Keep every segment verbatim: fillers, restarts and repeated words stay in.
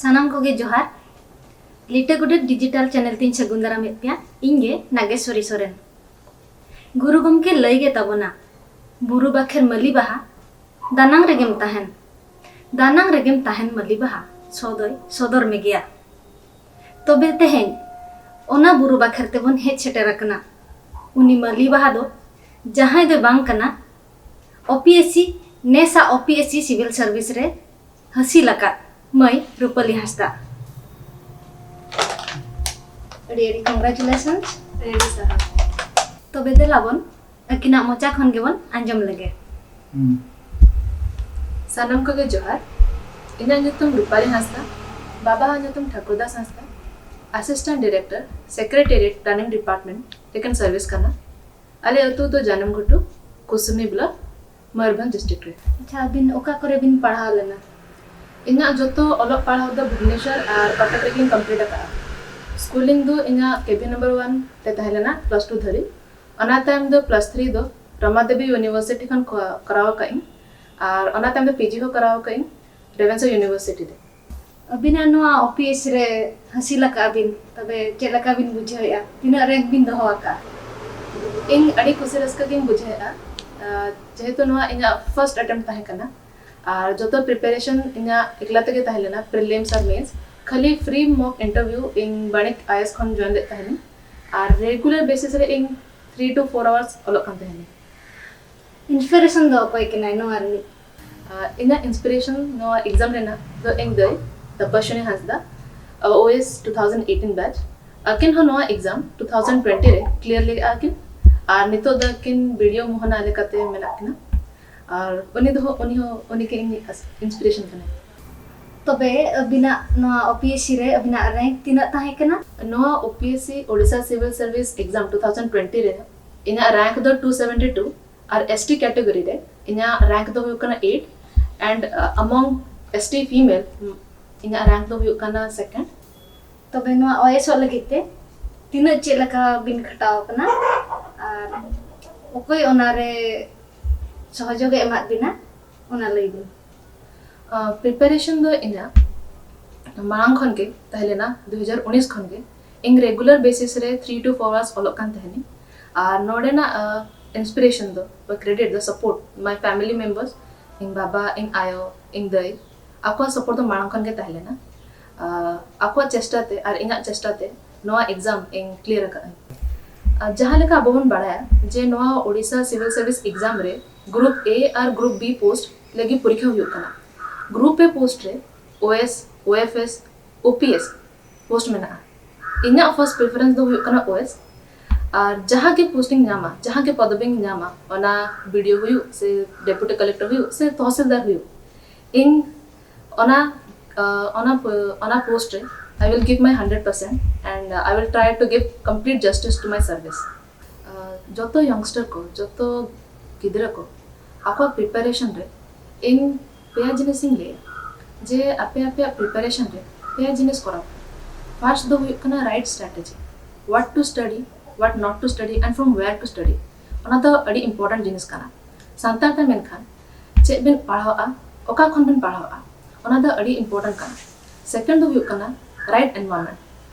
ᱥᱟᱱᱟᱢ ᱠᱚᱜᱮ ᱡᱚᱦᱟᱨ᱾ ᱞᱤᱴᱟᱹ ᱜᱚᱰᱮᱛ ᱰᱤᱡᱤᱴᱟᱞ ᱪᱮᱱᱮᱞ ᱛᱤᱧ ᱥᱟᱹᱜᱩᱱ ᱫᱟᱨᱟᱢᱮᱫ ᱯᱮᱭᱟ᱾ ᱤᱧ ᱜᱮ ᱱᱟᱜᱮᱥᱣᱚᱨᱤ ᱥᱚᱨᱮᱱ᱾ ᱜᱩᱨᱩ ᱜᱚᱢᱠᱮ ᱞᱟᱹᱭ ᱜᱮ ᱛᱟᱵᱚᱱᱟ, "ᱵᱩᱨᱩ ᱵᱟᱠᱷᱮᱨ ᱢᱟᱹᱞᱤ ᱵᱟᱦᱟ, ᱫᱟᱱᱟᱝ ᱨᱮᱜᱮᱢ ᱛᱟᱦᱮᱱ, ᱫᱟᱱᱟᱝ ᱨᱮᱜᱮᱢ ᱛᱟᱦᱮᱱ ᱢᱟᱹᱞᱤ ᱵᱟᱦᱟ, ᱥᱚ ᱫᱚᱭ ᱥᱚᱫᱚᱨ ᱢᱮᱜᱮᱭᱟ᱾" ᱛᱚᱵᱮ ᱛᱮᱦᱮᱧ ᱚᱱᱟ ᱵᱩᱨᱩ ᱵᱟᱠᱷᱮᱨ ᱛᱮᱵᱚᱱ ᱦᱮᱡ ᱥᱮᱴᱮᱨ ᱟᱠᱟᱱᱟ᱾ ᱩᱱᱤ ᱢᱟᱹᱞᱤ ᱵᱟᱦᱟ ᱫᱚ ᱡᱟᱦᱟᱸᱭ ᱫᱚ ᱵᱟᱝ ᱠᱟᱱᱟ, ᱳᱯᱤᱮᱥᱥᱤ, ᱱᱮᱥᱟᱜ ᱳᱯᱤᱮᱥᱥᱤ ᱥᱤᱵᱤᱞ ᱥᱟᱨᱵᱷᱤᱥ ᱨᱮ ᱦᱟᱹᱥᱤᱞ ᱟᱠᱟᱫ ᱢᱟᱹᱭ ᱨᱩᱯᱟᱞᱤ ᱦᱟᱸᱥᱫᱟ᱾ ᱟᱹᱰᱤ ᱟᱹᱰᱤ congratulations᱾ ᱟᱹᱰᱤ ᱟᱹᱰᱤ ᱥᱟᱨᱦᱟᱣ᱾ ᱛᱚᱵᱮ ᱫᱮᱞᱟ ᱵᱚᱱ ᱟᱹᱠᱤᱱᱟᱜ ᱢᱚᱪᱟ ᱠᱷᱚᱱ ᱜᱮᱵᱚᱱ ᱟᱸᱡᱚᱢ ᱞᱮᱜᱮ᱾ ᱦᱩᱸ᱾ ᱥᱟᱱᱟᱢ ᱠᱚᱜᱮ ᱡᱚᱦᱟᱨ᱾ ᱤᱧᱟᱹᱜ ᱧᱩᱛᱩᱢ ᱨᱩᱯᱟᱞᱤ ᱦᱟᱸᱥᱫᱟ, ᱵᱟᱵᱟᱣᱟᱜ ᱧᱩᱛᱩᱢ ᱴᱷᱟᱹᱠᱩᱨ ᱫᱟᱥ ᱦᱟᱸᱥᱫᱟ, Assistant Director, Secretariat Planning Department ᱨᱮᱠᱤᱱ ᱥᱟᱨᱵᱷᱤᱥ ᱠᱟᱱᱟ᱾ ᱟᱞᱮ ᱟᱹᱛᱩ ᱫᱚ ᱡᱟᱱᱟᱢ ᱜᱷᱩᱴᱩ, ᱠᱩᱥᱩᱢᱤ ᱵᱞᱚᱠ, ᱢᱚᱭᱩᱨᱵᱷᱚᱸᱡᱽ ᱰᱤᱥᱴᱨᱤᱠᱴ ᱨᱮ᱾ ᱟᱪᱪᱷᱟ, ᱟᱹᱵᱤᱱ ᱚᱠᱟ ᱠᱚᱨᱮ ᱵᱤᱱ ᱯᱟᱲᱦᱟᱣ ᱞᱮᱱᱟ? ᱤᱧᱟᱹᱜ ᱡᱚᱛᱚ ᱚᱞᱚᱜ ᱯᱟᱲᱦᱟᱣ ᱫᱚ ᱵᱷᱩᱵᱽᱱᱮᱥᱚᱨ ᱟᱨ ᱠᱚᱴᱚᱠ ᱨᱮᱜᱮᱧ ᱠᱚᱢᱯᱞᱤᱴ ᱟᱠᱟᱫᱼᱟ᱾ ᱥᱠᱩᱞᱤᱝ ᱫᱚ ᱤᱧᱟᱹᱜ ᱠᱮᱵᱷᱤ ᱱᱟᱢᱵᱟᱨ ᱚᱣᱟᱱ ᱨᱮ ᱛᱟᱦᱮᱸ ᱞᱮᱱᱟ, ᱠᱞᱟᱥ ᱴᱩ ᱫᱷᱟᱹᱨᱤᱡ᱾ ᱚᱱᱟ ᱛᱟᱭᱚᱢ ᱫᱚ ᱠᱞᱟᱥ ᱛᱷᱨᱤ ᱫᱚ ᱨᱟᱢᱟᱫᱮᱵᱤ ᱤᱭᱩᱱᱤᱵᱷᱟᱨᱥᱤᱴᱤ ᱠᱷᱚᱱ ᱠᱚ-, ᱠᱚᱨᱟᱣ ᱟᱠᱟᱫ ᱟᱹᱧ᱾ ᱟᱨ ᱚᱱᱟ ᱛᱟᱭᱚᱢ ᱫᱚ ᱯᱤᱡᱤ ᱦᱚᱸ ᱠᱚᱨᱟᱣ ᱟᱠᱟᱫ ᱟᱹᱧ ᱨᱮᱵᱷᱮᱱᱥᱟ ᱤᱭᱩᱱᱤᱵᱷᱟᱨᱥᱤᱴᱤ ᱨᱮ᱾ ᱟᱹᱵᱤᱱᱟᱜ ᱱᱚᱣᱟ ᱳᱯᱤᱮᱥ ᱨᱮ ᱦᱟᱹᱥᱤᱞ ᱟᱠᱟᱫ ᱵᱤᱱ, ᱛᱚᱵᱮ ᱪᱮᱫ ᱞᱮᱠᱟ ᱵᱤᱱ ᱵᱩᱡᱷᱟᱹᱣᱮᱫᱼᱟ? ᱛᱤᱱᱟᱹᱜ ᱨᱮᱝᱠ ᱵᱤᱱ ᱫᱚᱦᱚ ᱟᱠᱟᱫᱼᱟ? ᱤᱧ ᱟᱹᱰᱤ ᱠᱩᱥᱤ ᱨᱟᱹᱥᱠᱟᱹ ᱜᱤᱧ ᱵᱩᱡᱷᱟᱹᱣᱮᱫᱼᱟ, ᱟᱨ ᱡᱮᱦᱮᱛᱩ ᱱᱚᱣᱟ ᱤᱧᱟᱹᱜ ᱯᱷᱟᱨᱥᱴ ᱟᱴᱮᱢᱯᱴ ᱛᱟᱦᱮᱸ ᱠᱟᱱᱟ, ᱟᱨ ᱡᱚᱛᱚ ᱯᱨᱤᱯᱟᱨᱮᱥᱚᱱ ᱤᱧᱟᱹᱜ ᱮᱠᱞᱟ ᱛᱮᱜᱮ ᱛᱟᱦᱮᱸ ᱞᱮᱱᱟ, ᱯᱨᱤᱞᱤᱢᱥ ᱟᱨ ᱢᱮᱱᱥ᱾ ᱠᱷᱟᱹᱞᱤ ᱯᱷᱨᱤ ᱢᱚᱠ ᱤᱱᱴᱟᱨᱵᱷᱤᱭᱩ ᱤᱧ ᱵᱟᱱᱤᱠ ᱟᱭᱮᱥ ᱠᱷᱚᱱ ᱡᱚᱭᱮᱱ ᱞᱮᱫ ᱛᱟᱦᱮᱱᱤᱧ, ᱟᱨ ᱨᱮᱜᱩᱞᱟᱨ ᱵᱮᱥᱤᱥ ᱨᱮ ᱤᱧ ᱛᱷᱨᱤ ᱴᱩ ᱯᱷᱳᱨ ᱟᱣᱟᱨᱥ ᱚᱞᱚᱜ ᱠᱟᱱ ᱛᱟᱦᱮᱱᱤᱧ᱾ ᱤᱱᱥᱯᱤᱨᱮᱥᱚᱱ ᱫᱚ ᱚᱠᱚᱭ ᱠᱟᱱᱟᱭ ᱱᱚᱣᱟ ᱨᱤᱱᱤᱡ? ᱟᱨ ᱤᱧᱟᱹᱜ ᱤᱱᱥᱯᱤᱨᱮᱥᱚᱱ ᱱᱚᱣᱟ ᱮᱠᱡᱟᱢ ᱨᱮᱱᱟᱜ ᱫᱚ ᱤᱧ ᱫᱟᱹᱭ ᱛᱚᱯᱚᱥᱣᱤᱱᱤ ᱦᱟᱸᱥᱫᱟ, ᱳᱭᱮᱥ ᱴᱩ ᱛᱷᱟᱣᱡᱮᱱᱰ ᱮᱭᱤᱴᱤᱱ ᱵᱮᱪ᱾ ᱟᱹᱠᱤᱱ ᱦᱚᱸ ᱱᱚᱣᱟ ᱮᱠᱡᱟᱢ ᱴᱩ ᱛᱷᱟᱣᱡᱮᱱᱰ ᱴᱩᱭᱮᱱᱴᱤ ᱨᱮ ᱠᱞᱤᱭᱟᱨ ᱞᱮᱫᱼᱟ ᱠᱤᱱ, ᱟᱨ ᱱᱤᱛᱚᱜ ᱫᱚ ᱟᱹᱠᱤᱱ ᱵᱤᱰᱤᱳ ᱢᱳᱦᱚᱱᱟ ᱞᱮᱠᱟᱛᱮ ᱢᱮᱱᱟᱜ ᱠᱤᱱᱟ᱾ ᱟᱨ ᱩᱱᱤ ᱫᱚ, ᱩᱱᱤ ᱦᱚᱸ, ᱩᱱᱤ ᱜᱮ ᱤᱧᱤᱡ ᱤᱱᱥᱯᱤᱨᱮᱥᱚᱱ ᱠᱟᱱᱟᱭ᱾ ᱛᱚᱵᱮ ᱟᱹᱵᱤᱱᱟᱜ ᱱᱚᱣᱟ ᱳᱯᱤᱮᱥᱥᱤ ᱨᱮ ᱟᱹᱵᱤᱱᱟᱜ ᱨᱮᱝᱠ ᱛᱤᱱᱟᱹᱜ ᱛᱟᱦᱮᱸ ᱠᱟᱱᱟ? ᱱᱚᱣᱟ ᱳᱯᱤᱮᱥᱥᱤ, ᱳᱰᱤᱥᱟ ᱥᱤᱵᱤᱞ service exam two thousand twenty ᱨᱮ ᱤᱧᱟᱹᱜ ᱨᱮᱝᱠ ᱫᱚ ᱴᱩ ᱥᱮᱵᱷᱮᱱᱴᱤ ᱴᱩ, ᱟᱨ ᱮᱥᱴᱤ ᱠᱮᱴᱟᱜᱚᱨᱤ ᱨᱮ ᱤᱧᱟᱹᱜ ᱨᱮᱝᱠ ᱫᱚ ᱦᱩᱭᱩᱜ ᱠᱟᱱᱟ eight, and, uh, among ST female, ᱤᱧᱟᱹᱜ ᱨᱮᱝᱠ ᱫᱚ ᱦᱩᱭᱩᱜ ᱠᱟᱱᱟ ᱥᱮᱠᱮᱱᱰ᱾ ᱛᱚᱵᱮ ᱱᱚᱣᱟ ᱳᱭᱮᱥᱚᱜ ᱞᱟᱹᱜᱤᱫ ᱛᱮ ᱛᱤᱱᱟᱹᱜ ᱪᱮᱫ ᱞᱮᱠᱟ ᱵᱤᱱ ᱠᱷᱟᱴᱟᱣ ᱟᱠᱟᱱᱟ ᱟᱨ ᱚᱠᱚᱭ ᱚᱱᱟᱨᱮ ᱥᱚᱦᱚᱡᱳᱜᱽ ᱮ ᱮᱢᱟᱫ ᱵᱤᱱᱟ, ᱚᱱᱟ ᱞᱟᱹᱭ ᱵᱤᱱ᱾ ᱟᱸ, ᱯᱨᱤᱯᱟᱨᱮᱥᱚᱱ ᱫᱚ ᱤᱧᱟᱹᱜ ᱢᱟᱲᱟᱝ ᱠᱷᱚᱱ ᱜᱮ ᱛᱟᱦᱮᱸ ᱞᱮᱱᱟ, ᱫᱩ ᱦᱟᱡᱟᱨ ᱩᱱᱤᱥ ᱠᱷᱚᱱ ᱜᱮ ᱤᱧ regular basis ᱨᱮ three to four hours ᱚᱞᱚᱜ ᱠᱟᱱ ᱛᱟᱦᱮᱱᱤᱧ᱾ ᱟᱨ ᱱᱚᱰᱮᱱᱟᱜ inspiration ᱫᱚ, credit ᱫᱚ, support my family members, ᱤᱧ ᱵᱟᱵᱟ, ᱤᱧ ᱟᱭᱳ, ᱤᱧ ᱫᱟᱹᱭ, ᱟᱠᱚᱣᱟᱜ support ᱫᱚ ᱢᱟᱲᱟᱝ ᱠᱷᱚᱱ ᱜᱮ ᱛᱟᱦᱮᱸ ᱞᱮᱱᱟ᱾ ᱟᱨ ᱟᱠᱚᱣᱟᱜ ᱪᱮᱥᱴᱟ ᱛᱮ ᱟᱨ ᱤᱧᱟᱹᱜ ᱪᱮᱥᱴᱟ ᱛᱮ ᱱᱚᱣᱟ exam ᱤᱧ clear ᱟᱠᱟᱫᱟᱹᱧ᱾ ᱟᱨ ᱡᱟᱦᱟᱸ ᱞᱮᱠᱟ ᱟᱵᱚ ᱵᱚᱱ ᱵᱟᱲᱟᱭᱟ ᱡᱮ ᱱᱚᱣᱟ ᱳᱰᱤᱥᱟ civil service exam ᱨᱮ group A R group B post ᱞᱟᱹᱜᱤᱫ ᱯᱚᱨᱤᱠᱠᱷᱟ ᱦᱩᱭᱩᱜ ᱠᱟᱱᱟ᱾ Group A post ᱨᱮ OS, OFS, OPS post ᱢᱮᱱᱟᱜᱼᱟ᱾ ᱤᱧᱟᱹᱜ first preference ᱫᱚ ᱦᱩᱭᱩᱜ ᱠᱟᱱᱟ OS᱾ ᱟᱨ ᱡᱟᱦᱟᱸ ᱜᱮ post ᱤᱧ ᱧᱟᱢᱟ, ᱡᱟᱦᱟᱸ ᱜᱮ ᱯᱚᱫᱚᱵᱤᱧ ᱧᱟᱢᱟ, ᱚᱱᱟ BDO ᱦᱩᱭᱩᱜ ᱥᱮ deputy collector ᱦᱩᱭᱩᱜ ᱥᱮ ᱛᱚᱦᱥᱤᱞᱫᱟᱨ ᱦᱩᱭᱩᱜ, ᱤᱧ ᱚᱱᱟ ᱚᱱᱟ ᱚᱱᱟ post ᱨᱮ I will give my hundred percent and I will try to give complete justice to my service. ᱡᱚᱛᱚ youngster ᱠᱚ, ᱡᱚᱛᱚ ᱜᱤᱫᱽᱨᱟᱹ ᱠᱚ ᱟᱠᱚᱣᱟᱜ preparation ᱨᱮ ᱤᱧ ᱯᱮᱭᱟ ᱡᱤᱱᱤᱥ ᱤᱧ ᱞᱟᱹᱭᱟ ᱡᱮ ᱟᱯᱮ ᱟᱯᱮᱭᱟᱜ preparation ᱨᱮ ᱯᱮᱭᱟ ᱡᱤᱱᱤᱥ ᱠᱚᱨᱟᱣ ᱯᱮ᱾ First ᱫᱚ ᱦᱩᱭᱩᱜ ᱠᱟᱱᱟ right strategy, what to study, what not to study and from where to study. ᱚᱱᱟ ᱫᱚ ᱟᱹᱰᱤ important ᱡᱤᱱᱤᱥ ᱠᱟᱱᱟ ᱥᱟᱱᱛᱟᱲ ᱛᱮ᱾ ᱢᱮᱱᱠᱷᱟᱱ ᱪᱮᱫ ᱵᱤᱱ ᱯᱟᱲᱦᱟᱣᱼᱟ, ᱚᱠᱟ ᱠᱷᱚᱱ ᱵᱤᱱ ᱯᱟᱲᱦᱟᱣᱼᱟ, ᱚᱱᱟ ᱫᱚ ᱟᱹᱰᱤ important ᱠᱟᱱᱟ᱾ Second ᱫᱚ ᱦᱩᱭᱩᱜ ᱠᱟᱱᱟ right environment.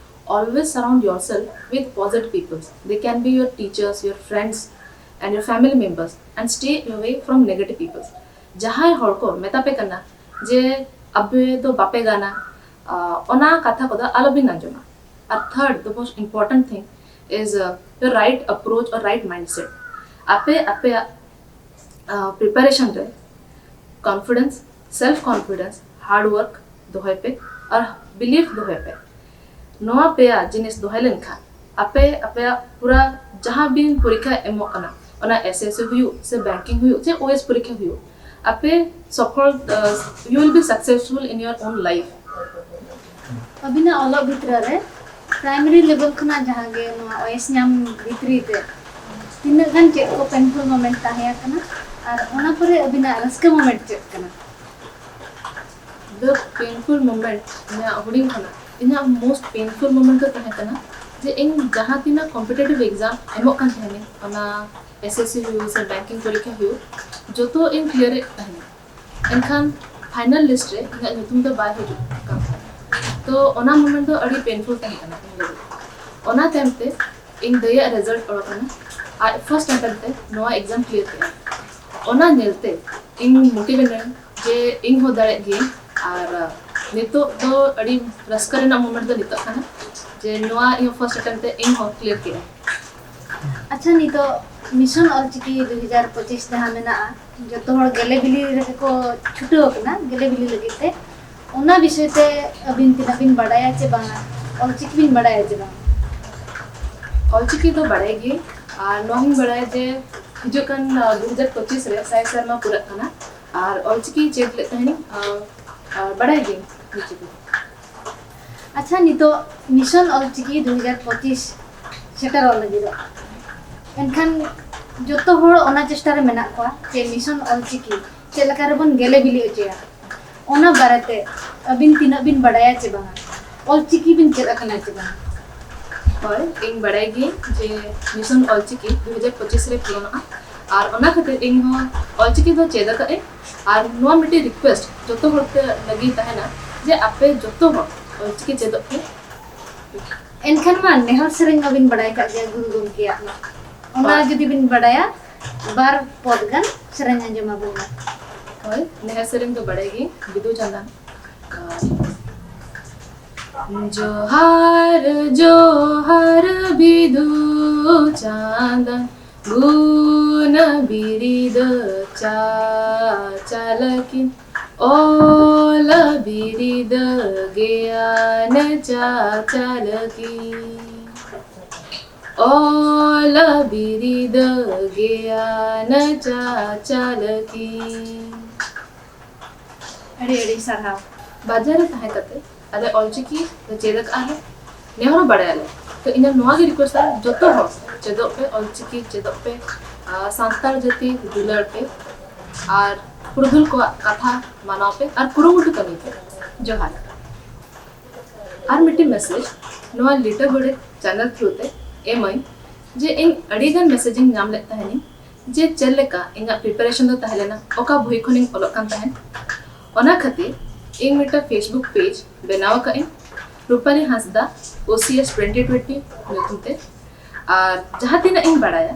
Always surround yourself with positive people. They can be your teachers, your friends and your family members and stay away from negative people. ᱡᱟᱦᱟᱸᱭ ᱦᱚᱲ ᱠᱚ ᱢᱮᱛᱟ ᱯᱮ ᱠᱟᱱᱟ ᱡᱮ ᱟᱯᱮ ᱫᱚ ᱵᱟᱯᱮ ᱜᱟᱱᱟ, ᱚᱱᱟ ᱠᱟᱛᱷᱟ ᱠᱚᱫᱚ ᱟᱞᱚ ᱵᱤᱱ ᱟᱸᱡᱚᱢᱟ᱾ ᱟᱨ third, the most important thing is your right approach or right mindset. ᱟᱯᱮ ᱟᱯᱮᱭᱟᱜ preparation ᱨᱮ confidence, self confidence, hard work ᱫᱚᱦᱚᱭ ᱯᱮ ᱟᱨ belief ᱫᱚᱦᱚᱭ ᱯᱮ᱾ ᱱᱚᱣᱟ ᱯᱮᱭᱟ ᱡᱤᱱᱤᱥ ᱫᱚᱦᱚᱭ ᱞᱮᱱᱠᱷᱟᱱ ᱟᱯᱮ ᱟᱯᱮᱭᱟᱜ ᱯᱩᱨᱟ ᱡᱟᱦᱟᱸ ᱵᱤᱱ ᱯᱚᱨᱤᱠᱠᱷᱟ ᱮᱢᱚᱜ ᱠᱟᱱᱟ, ᱚᱱᱟ SSC ᱦᱩᱭᱩᱜ ᱥᱮ banking ᱦᱩᱭᱩᱜ ᱥᱮ OS ᱯᱚᱨᱤᱠᱠᱷᱟ ᱦᱩᱭᱩᱜ, ᱟᱯᱮ ᱥᱚᱯᱷᱚᱞ, you will be successful in your own life. ᱟᱹᱵᱤᱱᱟᱜ ᱚᱞᱚᱜ ᱵᱷᱤᱛᱨᱤ ᱨᱮ primary level ᱠᱷᱚᱱᱟᱜ ᱡᱟᱦᱟᱸ ᱜᱮ ᱱᱚᱣᱟ OS ᱧᱟᱢ ᱵᱷᱤᱛᱨᱤ ᱨᱮ ᱛᱤᱱᱟᱹᱜ ᱜᱟᱱ ᱪᱮᱫ ᱠᱚ painful moment ᱛᱟᱦᱮᱸ ᱟᱠᱟᱱᱟ ᱟᱨ ᱚᱱᱟ ᱯᱚᱨᱮ ᱟᱹᱵᱤᱱᱟᱜ ᱨᱟᱹᱥᱠᱟᱹ moment ᱪᱮᱫ ᱠᱟᱱᱟ? The painful moment, ᱤᱧᱟᱹᱜ ᱦᱩᱰᱤᱧ ᱠᱷᱚᱱᱟᱜ ᱤᱧᱟᱹᱜ most painful moment ᱫᱚ ᱛᱟᱦᱮᱸ ᱠᱟᱱᱟ ᱡᱮ ᱤᱧ ᱡᱟᱦᱟᱸ ᱛᱤᱱᱟᱹᱜ competitive exam ᱮᱢᱚᱜ ᱠᱟᱱ ᱛᱟᱦᱮᱱᱤᱧ, ᱚᱱᱟ SSC ᱦᱩᱭᱩᱜ ᱥᱮ banking ᱯᱚᱨᱤᱠᱠᱷᱟ ᱦᱩᱭᱩᱜ, ᱡᱚᱛᱚ ᱤᱧ clear ᱮᱫ ᱛᱟᱦᱮᱱᱟ᱾ ᱮᱱᱠᱷᱟᱱ final list ᱨᱮ ᱤᱧᱟᱹᱜ ᱧᱩᱛᱩᱢ ᱫᱚ ᱵᱟᱭ ᱦᱤᱡᱩᱜ ᱠᱟᱱ ᱛᱟᱦᱮᱱᱟ᱾ ᱛᱚ ᱚᱱᱟ moment ᱫᱚ ᱟᱹᱰᱤ painful ᱛᱟᱦᱮᱸ ᱠᱟᱱᱟ ᱤᱧ ᱞᱟᱹᱜᱤᱫ᱾ ᱚᱱᱟ ᱛᱟᱭᱚᱢ ᱛᱮ ᱤᱧ ᱫᱟᱹᱭᱟᱜ result ᱚᱰᱚᱠ ᱮᱱᱟ, ᱟᱡ first attempt ᱛᱮ ᱱᱚᱣᱟ exam clear ᱠᱮᱫᱼᱟ᱾ ᱚᱱᱟ ᱧᱮᱞᱛᱮ ᱤᱧ motivate ᱮᱱᱟᱹᱧ ᱡᱮ ᱤᱧ ᱦᱚᱸ ᱫᱟᱲᱮᱭᱟᱜ ᱜᱤᱭᱟᱹᱧ᱾ ᱟᱨ ᱱᱤᱛᱚᱜ ᱫᱚ ᱟᱹᱰᱤ ᱨᱟᱹᱥᱠᱟᱹ ᱨᱮᱱᱟᱜ moment ᱫᱚ ᱱᱤᱛᱚᱜ ᱠᱟᱱᱟ ᱡᱮ ᱱᱚᱣᱟ ᱤᱧ first attempt ᱛᱮ ᱤᱧ ᱦᱚᱸ clear ᱠᱮᱫᱼᱟ᱾ ᱟᱪᱪᱷᱟ, ᱱᱤᱛᱚᱜ mission ᱚᱞᱪᱤᱠᱤ ᱫᱩ ᱦᱟᱡᱟᱨ ᱯᱚᱸᱪᱤᱥ ᱡᱟᱦᱟᱸ ᱢᱮᱱᱟᱜᱼᱟ, ᱡᱚᱛᱚ ᱦᱚᱲ ᱜᱮᱞᱮ ᱵᱤᱞᱤ ᱨᱮᱜᱮ ᱠᱚ ᱪᱷᱩᱴᱟᱹᱣ ᱟᱠᱟᱱᱟ, ᱜᱮᱞᱮ ᱵᱤᱞᱤ ᱞᱟᱹᱜᱤᱫ ᱛᱮ᱾ ᱚᱱᱟ ᱵᱤᱥᱚᱭ ᱛᱮ ᱟᱹᱵᱤᱱ ᱛᱤᱱᱟᱹᱜ ᱵᱤᱱ ᱵᱟᱰᱟᱭᱟ ᱪᱮ ᱵᱟᱝᱟ? ᱚᱞᱪᱤᱠᱤ ᱵᱤᱱ ᱵᱟᱰᱟᱭᱟ ᱪᱮ ᱵᱟᱝ? ᱚᱞᱪᱤᱠᱤ ᱫᱚ ᱵᱟᱲᱟᱭ ᱜᱮ, ᱟᱨ ᱱᱚᱣᱟ ᱦᱚᱸᱧ ᱵᱟᱲᱟᱭᱟ ᱡᱮ ᱦᱤᱡᱩᱜ ᱠᱟᱱ, ᱟᱸ, ᱫᱩ ᱦᱟᱡᱟᱨ ᱯᱚᱸᱪᱤᱥ ᱨᱮ ᱥᱟᱭ ᱥᱮᱨᱢᱟ ᱯᱩᱨᱟᱹᱜ ᱠᱟᱱᱟ, ᱟᱨ ᱚᱞᱪᱤᱠᱤ ᱪᱮᱫ ᱞᱮᱫ ᱛᱟᱦᱮᱱᱤᱧ, ᱟᱸ, ᱟᱸ, ᱵᱟᱲᱟᱭ ᱜᱤᱭᱟᱹᱧ ᱚᱞᱪᱤᱠᱤ᱾ ᱟᱪᱪᱷᱟ, ᱱᱤᱛᱚᱜ mission ᱚᱞᱪᱤᱠᱤ ᱫᱩ ᱦᱟᱡᱟᱨ ᱯᱚᱸᱪᱤᱥ ᱥᱮᱴᱮᱨᱚᱜ ᱞᱟᱹᱜᱤᱫᱚᱜ, ᱮᱱᱠᱷᱟᱱ ᱡᱚᱛᱚ ᱦᱚᱲ ᱚᱱᱟ ᱪᱮᱥᱴᱟ ᱨᱮ ᱢᱮᱱᱟᱜ ᱠᱚᱣᱟ ᱡᱮ mission ᱚᱞᱪᱤᱠᱤ ᱪᱮᱫ ᱞᱮᱠᱟ ᱨᱮᱵᱚᱱ ᱜᱮᱞᱮ ᱵᱤᱞᱤ ᱦᱚᱪᱚᱭᱟ, ᱚᱱᱟ ᱵᱟᱨᱮᱛᱮ ᱟᱹᱵᱤᱱ ᱛᱤᱱᱟᱹᱜ ᱵᱤᱱ ᱵᱟᱰᱟᱭᱟ ᱪᱮ ᱵᱟᱝᱟ? ᱚᱞᱪᱤᱠᱤ ᱵᱤᱱ ᱪᱮᱫ ᱟᱠᱟᱱᱟ ᱪᱮ ᱵᱟᱝᱟ? ᱦᱳᱭ, ᱤᱧ ᱵᱟᱲᱟᱭ ᱜᱤᱭᱟᱹᱧ ᱡᱮ mission ᱚᱞᱪᱤᱠᱤ ᱫᱩ ᱦᱟᱡᱟᱨ ᱯᱚᱸᱪᱤᱥ ᱨᱮ ᱯᱩᱨᱚᱱᱚᱜᱼᱟ, ᱟᱨ ᱚᱱᱟ ᱠᱷᱟᱹᱛᱤᱨ ᱤᱧ ᱦᱚᱸ ᱚᱞᱪᱤᱠᱤ ᱫᱚ ᱪᱮᱫ ᱟᱠᱟᱫ ᱟᱹᱧ᱾ ᱟᱨ ᱱᱚᱣᱟ ᱢᱤᱫᱴᱤᱡ request ᱡᱚᱛᱚ ᱦᱚᱲ ᱴᱷᱮᱱ ᱞᱟᱹᱜᱤᱫ ᱛᱟᱦᱮᱱᱟ ᱡᱮ ᱟᱯᱮ ᱡᱚᱛᱚ ᱦᱚᱲ ᱚᱞᱪᱤᱠᱤ ᱪᱮᱫᱚᱜ ᱯᱮ᱾ ᱮᱱᱠᱷᱟᱱ ᱢᱟ ᱱᱮᱦᱚᱨ ᱥᱮᱨᱮᱧ ᱢᱟᱵᱤᱱ ᱵᱟᱲᱟᱭ ᱠᱟᱜ ᱜᱮᱭᱟ ᱜᱩᱨᱩ ᱜᱚᱢᱠᱮᱭᱟᱜ ᱢᱟ, ᱚᱱᱟ ᱦᱳᱭ᱾ ᱡᱩᱫᱤ ᱵᱤᱱ ᱵᱟᱲᱟᱭᱟ, ᱵᱟᱨ ᱯᱚᱫ ᱜᱟᱱ ᱥᱮᱨᱮᱧ ᱟᱸᱡᱚᱢ ᱟᱵᱚᱱ ᱢᱮ᱾ ᱦᱳᱭ, ᱱᱮᱦᱚᱨ ᱥᱮᱨᱮᱧ ᱫᱚ ᱵᱟᱲᱟᱭ ᱜᱮ, ᱵᱤᱫᱩ ᱪᱟᱸᱫᱟᱱ᱾ ᱡᱚᱦᱟᱨ, ᱡᱚᱦᱟᱨ ᱵᱤᱫᱩ ᱪᱟᱸᱫᱟᱱ, ᱜᱩᱱ ᱵᱤᱨᱤᱫ ᱪᱟᱪᱟᱞᱟᱠᱤᱱ, ᱚᱞ ᱵᱤᱨᱤᱫ ᱜᱮᱭᱟᱱ ᱪᱟᱪᱟᱞᱟᱠᱤᱱ, ᱚᱞ ᱵᱤᱨᱤᱫ ᱜᱮᱭᱟᱱ ᱪᱟᱪᱟᱞᱟᱠᱤᱱ᱾ ᱟᱹᱰᱤ ᱟᱹᱰᱤ ᱥᱟᱨᱦᱟᱣ᱾ ᱵᱟᱡᱟᱨ ᱨᱮ ᱛᱟᱦᱮᱸ ᱠᱟᱛᱮ ᱟᱞᱮ ᱚᱞᱪᱤᱠᱤ ᱞᱮ ᱪᱮᱫ ᱟᱠᱟᱫᱼᱟ ᱞᱮ, ᱱᱮ ᱦᱚᱲ ᱦᱚᱸ ᱵᱟᱲᱟᱭᱟᱞᱮ᱾ ᱛᱚ ᱤᱧᱟᱹᱜ ᱱᱚᱣᱟ ᱜᱮ request ᱛᱟᱦᱮᱸ, ᱡᱚᱛᱚ ᱦᱚᱲ ᱪᱮᱫᱚᱜ ᱯᱮ, ᱚᱞᱪᱤᱠᱤ ᱪᱮᱫᱚᱜ ᱯᱮ, ᱟᱨ ᱥᱟᱱᱛᱟᱲ ᱡᱟᱹᱛᱤ ᱫᱩᱞᱟᱹᱲ ᱯᱮ, ᱟᱨ ᱯᱩᱨᱩᱫᱷᱩᱞ ᱠᱚᱣᱟᱜ ᱠᱟᱛᱷᱟ ᱢᱟᱱᱟᱣ ᱯᱮ, ᱟᱨ ᱠᱩᱨᱩᱢᱩᱴᱩ ᱠᱟᱹᱢᱤ ᱯᱮ᱾ ᱡᱚᱦᱟᱨ᱾ ᱟᱨ ᱢᱤᱫᱴᱤᱡ message ᱱᱚᱣᱟ ᱞᱤᱴᱟᱹ ᱜᱚᱰᱮᱛ channel through ᱛᱮ ᱮᱢᱟᱹᱧ ᱡᱮ ᱤᱧ ᱟᱹᱰᱤ ᱜᱟᱱ message ᱤᱧ ᱧᱟᱢ ᱞᱮᱫ ᱛᱟᱦᱮᱱᱤᱧ ᱡᱮ ᱪᱮᱫ ᱞᱮᱠᱟ ᱤᱧᱟᱹᱜ preparation ᱫᱚ ᱛᱟᱦᱮᱸ ᱞᱮᱱᱟ, ᱚᱠᱟ ᱵᱳᱭ ᱠᱷᱚᱱᱤᱧ ᱚᱞᱚᱜ ᱠᱟᱱ ᱛᱟᱦᱮᱸᱫ᱾ ᱚᱱᱟ ᱠᱷᱟᱹᱛᱤᱨ ᱤᱧ ᱢᱤᱫᱴᱟᱝ Facebook page ᱵᱮᱱᱟᱣ ᱟᱠᱟᱫ ᱟᱹᱧ, ᱨᱩᱯᱟᱞᱤ ᱦᱟᱸᱥᱫᱟ, OCS twenty twenty ᱧᱩᱛᱩᱢ ᱛᱮ᱾ ᱟᱨ ᱡᱟᱦᱟᱸ ᱛᱤᱱᱟᱹᱜ ᱤᱧ ᱵᱟᱲᱟᱭᱟ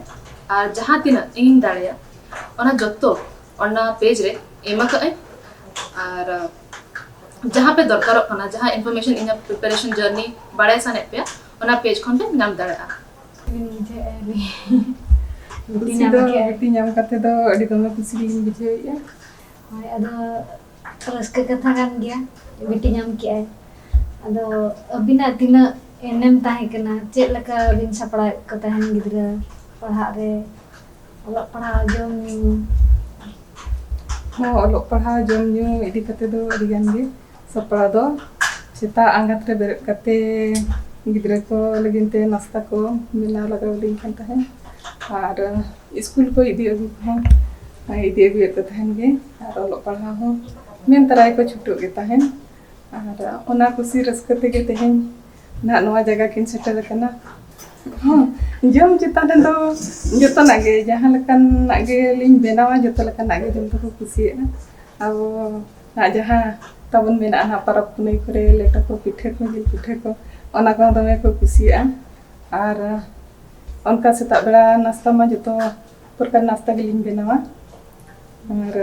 ᱟᱨ ᱡᱟᱦᱟᱸ ᱛᱤᱱᱟᱹᱜ ᱤᱧ ᱫᱟᱲᱮᱭᱟᱜ, ᱚᱱᱟ ᱡᱚᱛᱚ ᱚᱱᱟ page ᱨᱮ ᱮᱢ ᱟᱠᱟᱫ ᱟᱹᱧ᱾ ᱟᱨ ᱡᱟᱦᱟᱸ ᱯᱮ ᱫᱚᱨᱠᱟᱨᱚᱜ ᱠᱟᱱᱟ, ᱡᱟᱦᱟᱸ information, ᱤᱧᱟᱹᱜ preparation journey ᱵᱟᱲᱟᱭ ᱥᱟᱱᱟᱭᱮᱫ ᱯᱮᱭᱟ, ᱚᱱᱟ page ᱠᱷᱚᱱ ᱯᱮ ᱧᱟᱢ ᱫᱟᱲᱮᱭᱟᱜᱼᱟ᱾ ᱵᱤᱱ ᱵᱩᱡᱷᱟᱹᱣᱮᱫᱼᱟ ᱵᱤᱱ? ᱵᱤᱴᱤ ᱠᱩᱥᱤ ᱧᱟᱢ ᱫᱚ, ᱠᱮᱜᱼᱟᱭ᱾ ᱵᱤᱴᱤ ᱧᱟᱢ ᱠᱟᱛᱮ ᱫᱚ ᱟᱹᱰᱤ ᱫᱚᱢᱮ ᱠᱩᱥᱤ ᱜᱮᱞᱤᱧ ᱵᱩᱡᱷᱟᱹᱣᱮᱫᱼᱟ᱾ ᱦᱳᱭ, ᱟᱫᱚ ᱨᱟᱹᱥᱠᱟᱹ ᱠᱟᱛᱷᱟ ᱠᱟᱱ ᱜᱮᱭᱟ, ᱵᱤᱴᱤ ᱧᱟᱢ ᱠᱮᱜᱼᱟᱭ᱾ ᱟᱫᱚ ᱟᱹᱵᱤᱱᱟᱜ ᱛᱤᱱᱟᱹᱜ ᱮᱱᱮᱢ ᱛᱟᱦᱮᱸ ᱠᱟᱱᱟ? ᱪᱮᱫ ᱞᱮᱠᱟ ᱵᱤᱱ ᱥᱟᱯᱲᱟᱣᱮᱫ ᱠᱚ ᱛᱟᱦᱮᱱ ᱜᱤᱫᱽᱨᱟᱹ ᱯᱟᱲᱦᱟᱜ ᱨᱮ, ᱚᱞᱚᱜ ᱯᱟᱲᱦᱟᱣ, ᱡᱚᱢ ᱧᱩ? ᱦᱚᱸ, ᱚᱞᱚᱜ ᱯᱟᱲᱦᱟᱣ, ᱡᱚᱢ ᱧᱩ ᱤᱫᱤ ᱠᱟᱛᱮ ᱫᱚ ᱟᱹᱰᱤ ᱜᱟᱱ ᱜᱮ ᱥᱟᱯᱲᱟᱣ ᱫᱚ᱾ ᱥᱮᱛᱟᱜ ᱟᱸᱜᱟᱛ ᱨᱮ ᱵᱮᱨᱮᱫ ᱠᱟᱛᱮ ᱜᱤᱫᱽᱨᱟᱹ ᱠᱚ ᱞᱟᱹᱜᱤᱫ ᱛᱮ ᱱᱟᱥᱛᱟ ᱠᱚ ᱵᱮᱱᱟᱣ ᱞᱟᱜᱟᱣ ᱟᱹᱞᱤᱧ ᱠᱟᱱ ᱛᱟᱦᱮᱸᱫ, ᱟᱨ ᱥᱠᱩᱞ ᱠᱚ ᱤᱫᱤ ᱟᱹᱜᱩ ᱠᱚᱦᱚᱸ ᱤᱫᱤ ᱟᱹᱜᱩᱭᱮᱫ ᱠᱚ ᱛᱟᱦᱮᱱ ᱜᱮ, ᱟᱨ ᱚᱞᱚᱜ ᱯᱟᱲᱦᱟᱣ ᱦᱚᱸ ᱢᱮᱱ ᱛᱟᱨᱟᱭ ᱠᱚ ᱪᱷᱩᱴᱟᱹᱜ ᱜᱮ ᱛᱟᱦᱮᱸᱫ᱾ ᱟᱨ ᱚᱱᱟ ᱠᱩᱥᱤ ᱨᱟᱹᱥᱠᱟᱹ ᱛᱮᱜᱮ ᱛᱮᱦᱮᱧ ᱱᱟᱦᱟᱜ ᱱᱚᱣᱟ ᱡᱟᱭᱜᱟ ᱠᱤᱱ ᱥᱮᱴᱮᱨ ᱟᱠᱟᱱᱟ᱾ ᱦᱚᱸ, ᱡᱚᱢ ᱪᱮᱛᱟᱱ ᱨᱮᱫᱚ ᱡᱚᱛᱚᱱᱟᱜ ᱜᱮ, ᱡᱟᱦᱟᱸ ᱞᱮᱠᱟᱱᱟᱜ ᱜᱮᱞᱤᱧ ᱵᱮᱱᱟᱣᱟ, ᱡᱚᱛᱚ ᱞᱮᱠᱟᱱᱟᱜ ᱜᱮ ᱡᱚᱢ ᱫᱚᱠᱚ ᱠᱩᱥᱤᱭᱟᱜᱼᱟ᱾ ᱟᱵᱚ ᱱᱟᱦᱟᱜ ᱡᱟᱦᱟᱸ ᱛᱟᱵᱚᱱ ᱢᱮᱱᱟᱜᱼᱟ ᱱᱟᱦᱟᱜ ᱯᱚᱨᱚᱵᱽ ᱯᱩᱱᱟᱹᱭ ᱠᱚᱨᱮ ᱞᱮᱴᱚ ᱠᱚ, ᱯᱤᱴᱷᱟᱹ ᱠᱚ, ᱡᱤᱞ ᱯᱤᱴᱷᱟᱹ ᱠᱚ, ᱚᱱᱟ ᱠᱚᱦᱚᱸ ᱫᱚᱢᱮ ᱠᱚ ᱠᱩᱥᱤᱭᱟᱜᱼᱟ᱾ ᱟᱨ ᱚᱱᱠᱟ ᱥᱮᱛᱟᱜ ᱵᱮᱲᱟ ᱱᱟᱥᱛᱟ ᱢᱟ ᱡᱚᱛᱚ ᱯᱨᱚᱠᱟᱨ ᱱᱟᱥᱛᱟ ᱜᱮᱞᱤᱧ ᱵᱮᱱᱟᱣᱟ᱾ ᱟᱨ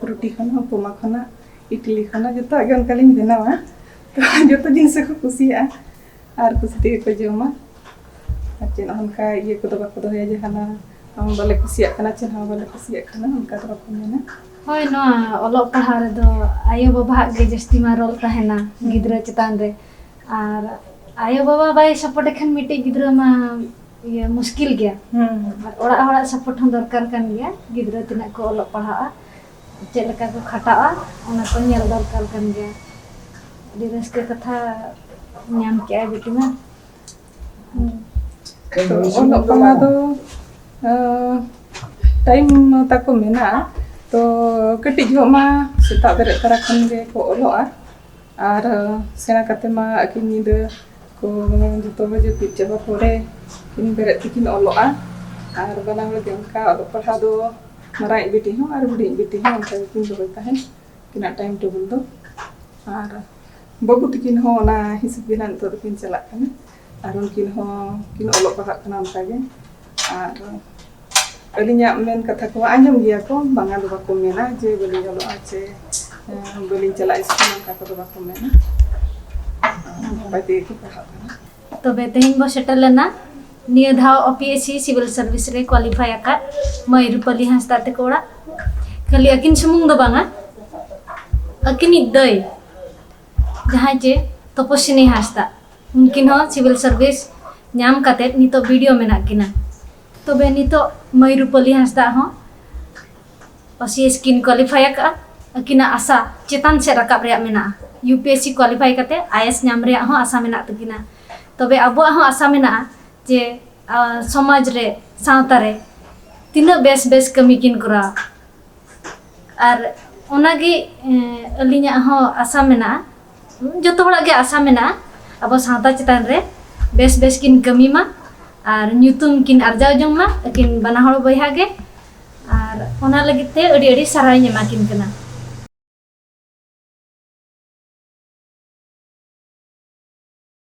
ᱨᱩᱴᱤ ᱠᱷᱚᱱᱟᱜ, ᱩᱯᱢᱟ ᱠᱷᱚᱱᱟᱜ, ᱤᱰᱞᱤ ᱠᱷᱚᱱᱟᱜ, ᱡᱚᱛᱚᱣᱟᱜ ᱜᱮ ᱚᱱᱠᱟᱞᱤᱧ ᱵᱮᱱᱟᱣᱟ᱾ ᱛᱚ ᱡᱚᱛᱚ ᱡᱤᱱᱤᱥ ᱜᱮᱠᱚ ᱠᱩᱥᱤᱭᱟᱜᱼᱟ ᱟᱨ ᱠᱩᱥᱤ ᱛᱮᱜᱮ ᱠᱚ ᱡᱚᱢᱟ᱾ ᱟᱨ ᱪᱮᱫ ᱦᱚᱸ ᱚᱱᱠᱟ ᱤᱭᱟᱹ ᱠᱚᱫᱚ ᱵᱟᱠᱚ ᱫᱚᱦᱚᱭᱟ ᱡᱮ ᱦᱟᱱᱟ ᱵᱟᱞᱮ ᱠᱩᱥᱤᱭᱟᱜ ᱠᱟᱱᱟ, ᱪᱮᱫ ᱦᱚᱸ ᱵᱟᱞᱮ ᱠᱩᱥᱤᱭᱟᱜ ᱠᱟᱱᱟ, ᱚᱱᱠᱟ ᱫᱚ ᱵᱟᱠᱚ ᱢᱮᱱᱟ᱾ ᱦᱳᱭ, ᱱᱚᱣᱟ ᱚᱞᱚᱜ ᱯᱟᱲᱦᱟᱣ ᱨᱮᱫᱚ ᱟᱭᱳᱼᱵᱟᱵᱟᱣᱟᱜ ᱜᱮ ᱡᱟᱹᱥᱛᱤ ᱢᱟ ᱨᱳᱞ ᱛᱟᱦᱮᱱᱟ ᱦᱩᱸ᱾ ᱜᱤᱫᱽᱨᱟᱹ ᱪᱮᱛᱟᱱ ᱨᱮ᱾ ᱟᱨ ᱟᱭᱳᱼᱵᱟᱵᱟ ᱵᱟᱭ ᱥᱟᱯᱳᱨᱴ ᱮ ᱠᱷᱟᱱ ᱢᱤᱫᱴᱤᱡ ᱜᱤᱫᱽᱨᱟᱹ ᱢᱟ ᱤᱭᱟᱹ ᱢᱩᱥᱠᱤᱞ ᱜᱮᱭᱟ᱾ ᱦᱩᱸ᱾ ᱟᱨ ᱚᱲᱟᱜ ᱦᱚᱲᱟᱜ ᱥᱟᱯᱳᱨᱴ ᱦᱚᱸ ᱫᱚᱨᱠᱟᱨ ᱠᱟᱱ ᱜᱮᱭᱟ, ᱜᱤᱫᱽᱨᱟᱹ ᱛᱤᱱᱟᱹᱜ ᱠᱚ ᱚᱞᱚᱜ ᱯᱟᱲᱦᱟᱜᱼᱟ, ᱪᱮᱫ ᱞᱮᱠᱟ ᱠᱚ ᱠᱷᱟᱴᱟᱜᱼᱟ, ᱚᱱᱟ ᱠᱚ ᱧᱮᱞ ᱫᱚᱨᱠᱟᱨ ᱠᱟᱱ ᱜᱮᱭᱟ᱾ ᱟᱹᱰᱤ ᱨᱟᱹᱥᱠᱟᱹ ᱠᱟᱛᱷᱟ ᱧᱟᱢ ᱠᱮᱜᱼᱟᱭ ᱵᱤᱴᱤ ᱢᱟ᱾ ᱦᱩᱸ᱾ ᱛᱚ ᱚᱞᱚᱜ ᱯᱟᱲᱦᱟᱣ ᱫᱚ, ᱟᱸ, ᱴᱟᱭᱤᱢ ᱛᱟᱠᱚ ᱢᱮᱱᱟᱜᱼᱟ᱾ ᱛᱚ ᱠᱟᱹᱴᱤᱡ ᱡᱚᱦᱚᱜ ᱢᱟ ᱥᱮᱛᱟᱜ ᱵᱮᱨᱮᱫ ᱛᱚᱨᱟ ᱠᱷᱚᱱ ᱜᱮᱠᱚ ᱚᱞᱚᱜᱼᱟ, ᱟᱨ ᱥᱮᱬᱟ ᱠᱟᱛᱮ ᱢᱟ ᱟᱹᱠᱤᱱ ᱧᱤᱫᱟᱹ ᱠᱚ ᱡᱚᱛᱚ ᱠᱚ ᱡᱟᱹᱯᱤᱫ ᱪᱟᱵᱟ ᱯᱚᱨᱮ ᱠᱤᱱ ᱵᱮᱨᱮᱫ ᱛᱮᱠᱤᱱ ᱚᱞᱚᱜᱼᱟ᱾ ᱟᱨ ᱵᱟᱱᱟ ᱦᱚᱲ ᱜᱮ ᱚᱱᱠᱟ ᱚᱞᱚᱜ ᱯᱟᱲᱦᱟᱣ ᱫᱚ ᱢᱟᱨᱟᱝᱤᱡ ᱵᱤᱴᱤ ᱦᱚᱸ ᱟᱨ ᱦᱩᱰᱤᱧ ᱵᱤᱴᱤ ᱦᱚᱸ ᱚᱱᱠᱟ ᱜᱮᱠᱤᱱ ᱫᱚᱦᱚᱭ ᱛᱟᱦᱮᱸᱫ ᱩᱱᱠᱤᱱᱟᱜ ᱴᱟᱭᱤᱢ ᱴᱮᱵᱤᱞ ᱫᱚ᱾ ᱟᱨ ᱵᱟᱹᱵᱩ ᱛᱟᱹᱠᱤᱱ ᱦᱚᱸ ᱚᱱᱟ ᱦᱤᱥᱟᱹᱵ ᱜᱮ ᱱᱟᱜ ᱱᱤᱛᱚᱜ ᱫᱚᱠᱤᱱ ᱪᱟᱞᱟᱜ ᱠᱟᱱᱟ᱾ ᱟᱨ ᱩᱱᱠᱤᱱ ᱦᱚᱸ ᱠᱤᱱ ᱚᱞᱚᱜ ᱯᱟᱲᱦᱟᱜ ᱠᱟᱱᱟ ᱚᱱᱠᱟ ᱜᱮ᱾ ᱟᱨ ᱟᱹᱞᱤᱧᱟᱜ ᱢᱮᱱ ᱠᱟᱛᱷᱟ ᱠᱚ ᱟᱸᱡᱚᱢ ᱜᱮᱭᱟ ᱠᱚ, ᱵᱟᱝᱟ ᱫᱚ ᱵᱟᱠᱚ ᱢᱮᱱᱟ ᱡᱮ ᱵᱟᱹᱞᱤᱧ ᱚᱞᱚᱜᱼᱟ ᱪᱮ ᱵᱟᱹᱞᱤᱧ ᱪᱟᱞᱟᱜᱼᱟ ᱥᱠᱩᱞ, ᱚᱱᱠᱟ ᱠᱚᱫᱚ ᱵᱟᱠᱚ ᱢᱮᱱᱟ᱾ ᱱᱟᱯᱟᱭ ᱛᱮᱜᱮ ᱠᱚ ᱯᱟᱲᱦᱟᱜ ᱠᱟᱱᱟ᱾ ᱛᱚᱵᱮ ᱛᱮᱦᱮᱧ ᱵᱚ ᱥᱮᱴᱮᱨ ᱞᱮᱱᱟ ᱱᱤᱭᱟᱹ ᱫᱷᱟᱣ ᱳ ᱯᱤ ᱮᱥ ᱥᱤ ᱥᱤᱵᱤᱞ ᱥᱟᱨᱵᱷᱤᱥ ᱨᱮ ᱠᱳᱣᱟᱞᱤᱯᱷᱟᱭ ᱟᱠᱟᱫ ᱢᱟᱹᱭ ᱨᱩᱯᱟᱞᱤ ᱦᱟᱸᱥᱫᱟ ᱛᱮᱠᱚ ᱚᱲᱟᱜ᱾ ᱠᱷᱟᱹᱞᱤ ᱟᱹᱠᱤᱱ ᱥᱩᱢᱩᱝ ᱫᱚ ᱵᱟᱝᱟ, ᱟᱹᱠᱤᱱᱤᱡ ᱫᱟᱹᱭ ᱡᱟᱦᱟᱸᱭ ᱪᱮ ᱛᱚᱯᱚᱥᱤᱱᱤ ᱦᱟᱸᱥᱫᱟ, ᱩᱱᱠᱤᱱ ᱦᱚᱸ ᱥᱤᱵᱤᱞ ᱥᱟᱨᱵᱷᱤᱥ ᱧᱟᱢ ᱠᱟᱛᱮᱫ ᱱᱤᱛᱚᱜ ᱵᱤ ᱰᱤ ᱳ ᱢᱮᱱᱟᱜ ᱠᱤᱱᱟ᱾ ᱛᱚᱵᱮ ᱱᱤᱛᱚᱜ ᱢᱟᱹᱭ ᱨᱩᱯᱟᱞᱤ ᱦᱟᱸᱥᱫᱟ ᱦᱚᱸ ᱳ ᱥᱤ ᱮᱥ ᱠᱤᱱ ᱠᱳᱣᱟᱞᱤᱯᱷᱟᱭ ᱟᱠᱟᱫᱼᱟ᱾ ᱟᱹᱠᱤᱱᱟᱜ ᱟᱥᱟ ᱪᱮᱛᱟᱱ ᱥᱮᱫ ᱨᱟᱠᱟᱵ ᱨᱮᱭᱟᱜ ᱢᱮᱱᱟᱜᱼᱟ᱾ U P S C qualify ᱠᱟᱛᱮ ᱟᱭ ᱮᱥ ᱧᱟᱢ ᱨᱮᱭᱟᱜ ᱦᱚᱸ ᱟᱥᱟ ᱢᱮᱱᱟᱜ ᱛᱟᱹᱠᱤᱱᱟ᱾ ᱛᱚᱵᱮ ᱟᱵᱚᱣᱟᱜ ᱦᱚᱸ ᱟᱥᱟ ᱢᱮᱱᱟᱜᱼᱟ ᱡᱮ ᱟᱨ ᱥᱚᱢᱟᱡᱽ ᱨᱮ, ᱥᱟᱶᱛᱟ ᱨᱮ ᱛᱤᱱᱟᱹᱜ ᱵᱮᱥ ᱵᱮᱥ ᱠᱟᱹᱢᱤ ᱠᱤᱱ ᱠᱚᱨᱟᱣᱟ᱾ ᱟᱨ ᱚᱱᱟᱜᱮ ᱟᱹᱞᱤᱧᱟᱜ ᱦᱚᱸ ᱟᱥᱟ ᱢᱮᱱᱟᱜᱼᱟ, ᱡᱚᱛᱚ ᱦᱚᱲᱟᱜ ᱜᱮ ᱟᱥᱟ ᱢᱮᱱᱟᱜᱼᱟ ᱟᱵᱚ ᱥᱟᱶᱛᱟ ᱪᱮᱛᱟᱱ ᱨᱮ ᱵᱮᱥ ᱵᱮᱥ ᱠᱤᱱ ᱠᱟᱹᱢᱤ ᱢᱟ ᱟᱨ ᱧᱩᱛᱩᱢ ᱠᱤᱱ ᱟᱨᱡᱟᱣ ᱡᱚᱝ ᱢᱟ ᱟᱹᱠᱤᱱ ᱵᱟᱱᱟ ᱦᱚᱲ ᱵᱚᱭᱦᱟ ᱜᱮ᱾ ᱟᱨ ᱚᱱᱟ ᱞᱟᱹᱜᱤᱫ ᱛᱮ ᱟᱹᱰᱤ ᱟᱹᱰᱤ ᱥᱟᱨᱦᱟᱣ ᱤᱧ ᱮᱢᱟ ᱠᱤᱱ ᱠᱟᱱᱟ᱾